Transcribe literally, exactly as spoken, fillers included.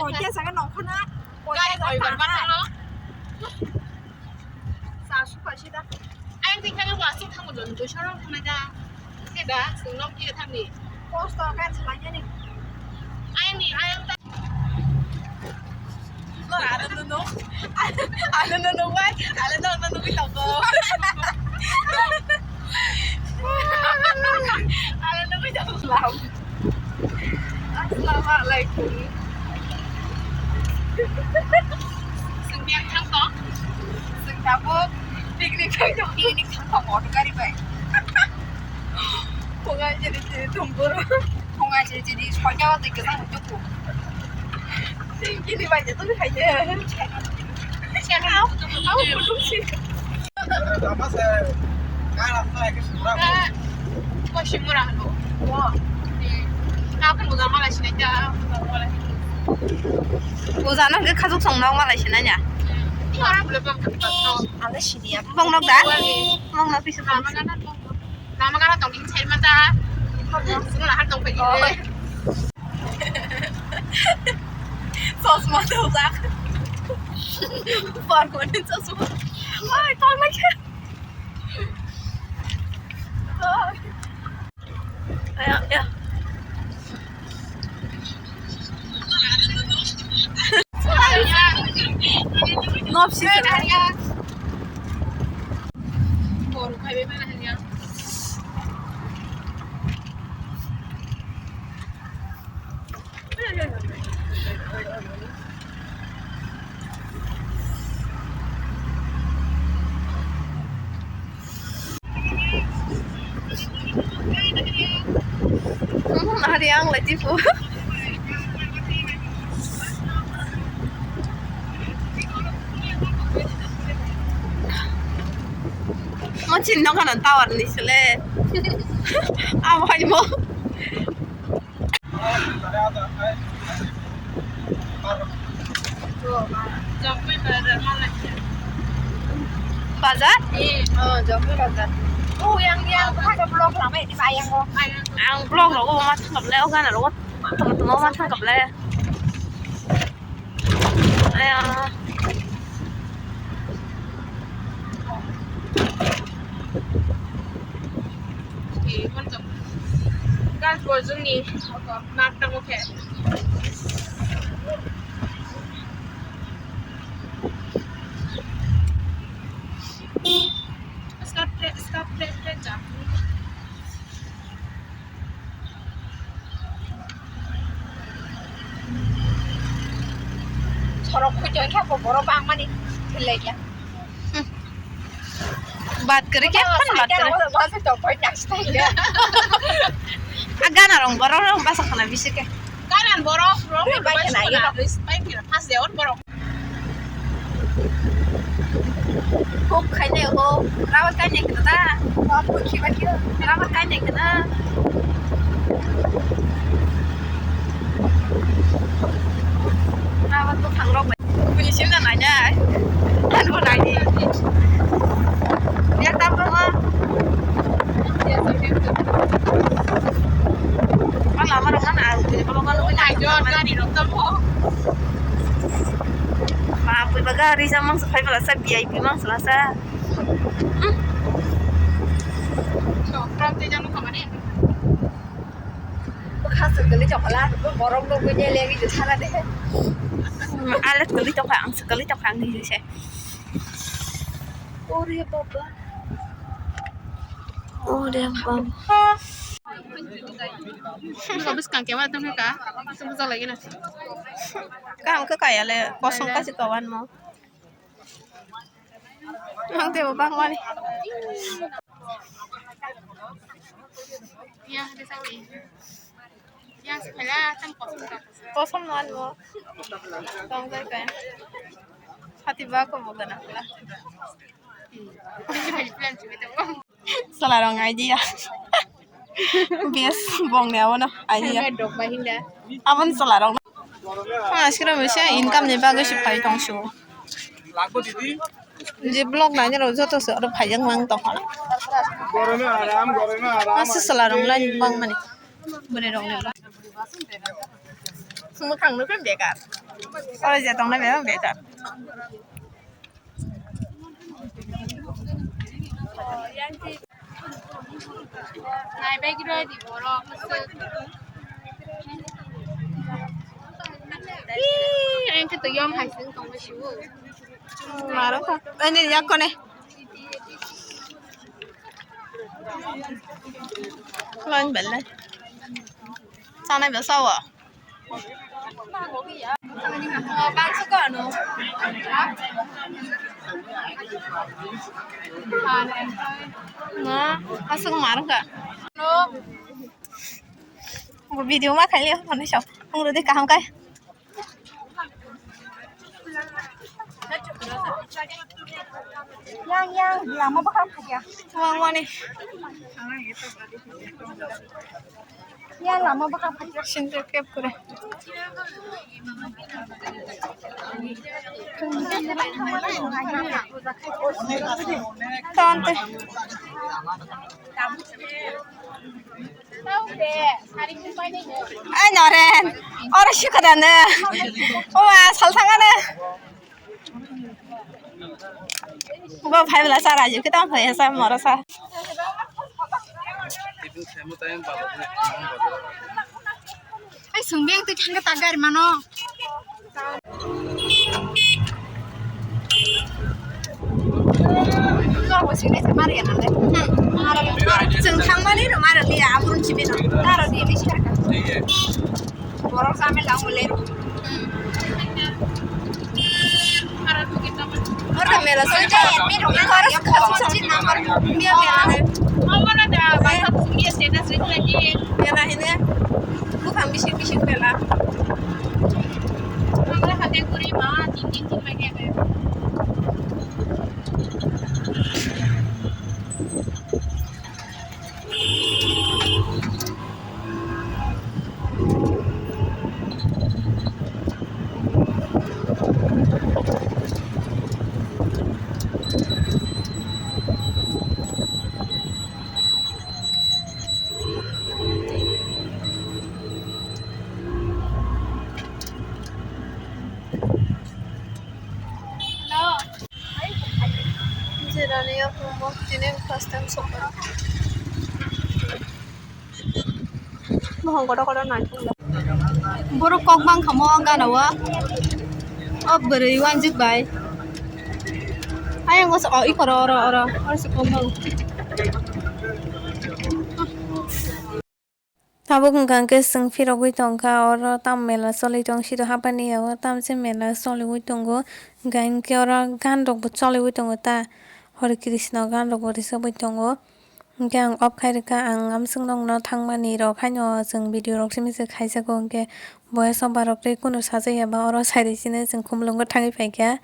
Koi khe saka nongkhorna. Koi khe saka nongkhorna. Sa su paisa da. Ayang tingkha no plastic thango don duisho rok thangna da. Khe da, sung nok khe thangni. Post to kan salai ni. Ayang ni, ayang ta. No, I don't know. I don't know why. I don't know. Assalamualaikum. Sengkang thang tong. Sengkang bo picnic thang tong. Picnic thang tong, auto gari bai. Phunga jiri jiri thum boro. Phunga jiri jiri soya tei kwchang tuku. Tei kini bai de tong khai de. Siya na. Au, au, kutung si. Lama se, kala sa ke sura. Ko shimura halo. Wo. Ka kan udah malah sini aja. Udah nang ke khajok song nang malah sini aja. Ini orang belum belum. Ada sini ya. Bang nok da? Bang nok bisa. Lama kan. Lama gana tongdi side mata. Sumla har tong pagi. Chosma dojak. Permanent chosma. Ai, tong lagi. Ai. Aya, ya. Nopsi. Hari ang lagi po. Mo chin no kana tower ni sele. Awai mo. Bazar? Eh, oh, Jomoi bazar. Oh, yang, yang, ada blog lama ini, Pak, yang, oh. Ang blog rogo ma thangkap le, o gana rogo tong tong ma thangkap le. Aya. Gas bojong ni mak tango khe. Stop, stop, stop, stop. Sorok khuichoi khe bo borok bangmani thilai khe. Bat kare khe, bat kare. A gana rong borok rong basa khana bisi khe. Gana borok rong basa khana bisi khe. Pas de or borok. Huk khainai huk, rabar kainai khna da? Rabar kainai khna. Rabar bwkhang rok bai. Bini sim na nainai. Ano naidi. Yak tam tongo. Lama rok na, ang bini kolok kolok. Ai, jor gari rok tamo. Bapui ba gari sa mangsa phai bwla sa V I P mangsa la sa. Khasuk gili chokla, borok nugui je legi je sana de. Alat gili chokla, ang gili chokla ang ni se. Ore baba. Ore baba. Bwskang khe ma tongkha ka? Bwsa lagi na. Kaham khe kaya le, kosong kasi kawan mo. Ang tebo bangmani. Ya, de sawi. Ya, sepeda tang kosong ka. Kosong man mo. Tong jai ka. Hati ba ko mo gana. Sala rong idea. Bes bong ne abono idea. Handmade rok bai hinda. Abon sala rong. Phang askira mese income ni bagwi se phai tong su. Je vlog nai rok joto se oro phai jak nang tong. Ase sala rong lai bang mani. Bwrwi rok ni. Mwkhang nukhe bekar. Oro je tongnai bai beta. Nai bai kiro di borok. Ih, ang khe to yom hai sing tong bai sibu. Maro kha. Ani yak kone. Lan belle. Sana ba sawa. Oh, bangso ko ano. Na, asok mar ka. Video ma khaile phone shop. Ang rode kaham kai. Yang, yang, lama bakal khaja. Wang wani. Yang lama bakal khaja. Sinto kep kore. Tante. Ai noren, oro sikadane. Oma salthangane. Bo phai bela sa raju kita phai sa moro sa. Ai sung beng twi thangka ta gari mano. Chwng thangmani rw mara liya, aburun chibino. Taro di ni sarka. Borok samel lang ule. Oro mela soi ta. Oro ko chini number. Mia mela. Mela hine. Bukhang bising bising mela. Ang hate kuri ma tin tin tin mai kaya. Jerani yakung bo tini first time sokha. Mohon kotor kotor nai. Borok kok bang kha mo gana o. O bwrwi wanjik bai. Ayang o ikoro oro oro oro se kok bang. Tabuk wngkha hwnkhe chwng phirogwi tongkha oro tamo mela choli tong sito hapani yago tamo se mela choliwi tongo hwnkha hwnkhe oro gan rokbo choliwi tongo ta Hare Krishna gan rokbo rwchapwi tongo hwnkhe ang off khai rwkha ang amswk nokno thangmani rok haino chwng video rok simi se khaijago hwnkhe boya soba rok tei kunu sajaya ba oro sai rwsino chwng khumulwngo thangwi phaikha.